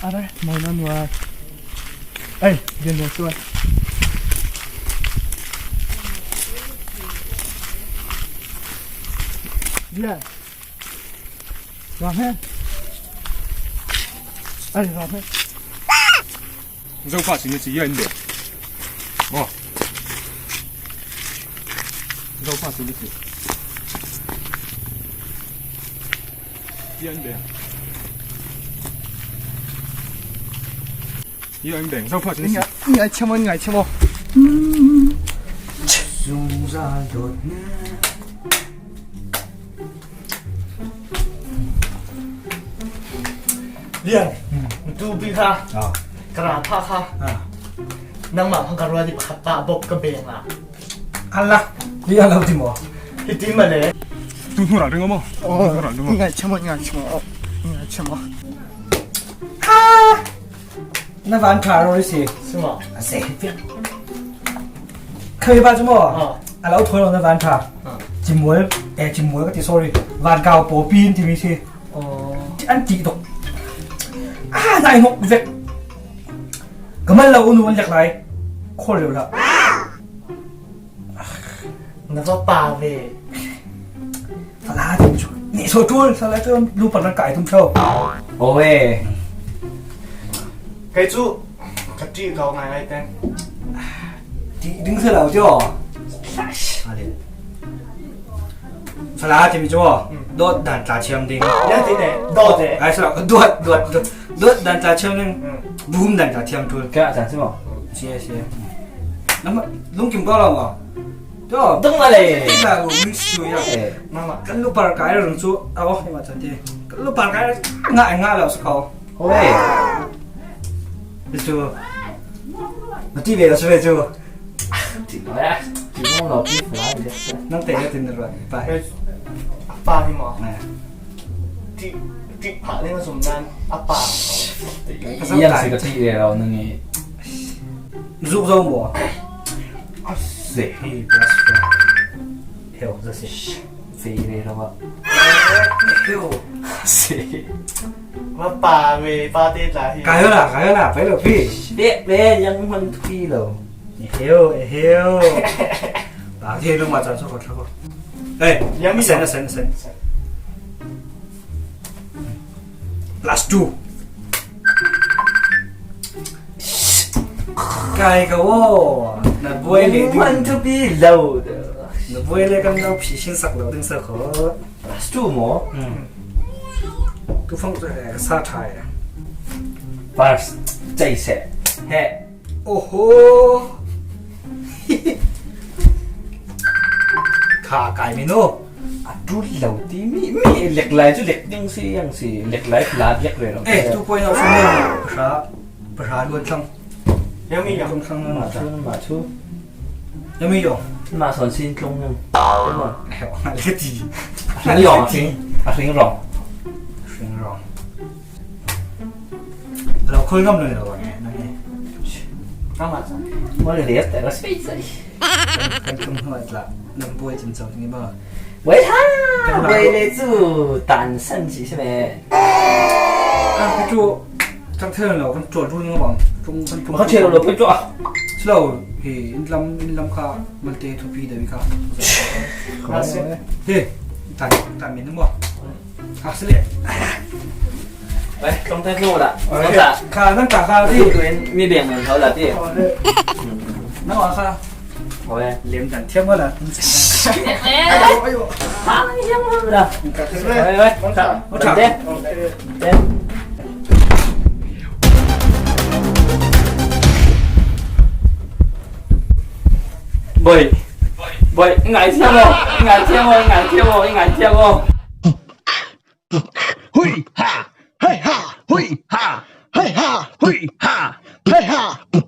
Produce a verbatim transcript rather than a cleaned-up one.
Aray, mauna nuai. Ai, dian nuai tuai. Dian. Ram he. Ai, ram he. Zo pha sin ni si yan de. Mo. Zo pha sin ni si. Yan de. Yan de. Zo pha sin ni si. Ngai, ngai chamo, ngai chamo. Zung za dot na. Lian, tu pi kha. Ah. Kara pha kha. Ah. Nang ma kha karua di kha pa bok ka beng la. Ala, lian lo ti mo. Hiti ma le. Tu tu ra ding mo. Oh, tu tu ra ding mo. Ngai chamo, ngai chamo. Oh, ngai chamo. Ah. Na van ṭha lo si. Si maw? A se. Khami ba chu maw? Ah. A lo thawi lo na van ṭha. Ah. Chimual, eh, chimual ka ti, sorry. Van kau pawpi an ti mi si. Oh. Ti an ti dawk. Ah, nai hnawk vek. Ka mal lo u nu an lek lai. Khawl lo la. Na va pa ve. Fala ding chu. Ni so tul, fala chu lu pan kai tum tho. Oe. Kai chu ka ti ka ngai ngai ten. Ti ding se lo chu. Ale. Fala ti mi chu. Hmm. Dot dan tla chiam ding. Ya ti ne. Dot de. Ai sa dot dot dot. Dot dan tla chiam ding. Hmm. Bum dan tla chiam tul. Ka ta chu. Sia sia. Nama lungkim ko lo ma. Tua. Dong ma le. Sa lu mix chu ya. Eh. Mama. Kan lu par kai rung chu. Aw, ma chan ti. Kan lu par kai nga nga lo sa ko. Hoi. Chu. Ma ti ve lo sa ve chu. Ti lo ya. Ti mo lo ti fa de. Nang te ya tin ro. Bye. Pa ni mo. Eh. Ti, ti pha le na sum nan. A pa. Yang si ka ti ve lo nang ni. Zuk zo mo. A se. Hey, best friend. Heo, za se. Fe re ra ba. Heo. Se. Ma pa ve, pa te ta hi. Ka yo la, ka yo la, pe lo pi. Ve ve, yang man tu pi lo. Heo, heo. Ba te lo ma cha so ko tha ko. Hey, yang mi sen, sen, sen. Plus two. Kai ka wo. Na buai le ding. Want to be loud. Na buai le kan lo phi shin sak lo ding sa ko. Plus two mo. Hmm. Tu fang tu, eh, sa thai. First, chai se. He. Oho. Kha kai mi no. A tu lo ti mi, mi lek lai chu lek ding si yang si, lek lai pla lek re lo. Eh, tu point of view. Pra, pra luan thang. Yang mi yang. Thang thang ma chu, ma chu. Yang mi yong. Ma son sin tlung yang. Tlung ma. Eh, lek ti. A ring yong, a ring. A ring rong. A ring rong. Lo khol ngam lo lo ne, nang e. Ka ma cha. Mo le le ta ra space ai. Kan tum hoi tla, nang buai chim chau ni ba. Buai ha, kan buai le chu tan san si se me. Ka chu chang thel lo, kan chol du ni bang. Chung kan chung. Ka thel lo pe chu a. Slow, hi in lam, in lam kha, mal te thu pi de ka. Ka se. He, tan, tan min mo. A, sile. Bai, tlawm te tlung ula. Tlawm ta. Kha, nang ta kha ti. Tuin mi beng men tho la ti. Nang wa kha. Oi, lem dan thiam wala. Ayo, ayo. Ba yang wala. Oi, oi. Tlawm te. Tlawm te. Boy. Boy, ngai thiam o. Ngai thiam o, ngai thiam o, ngai thiam o. Hui ha, hei ha, hui ha, hei ha, hui ha, hei ha.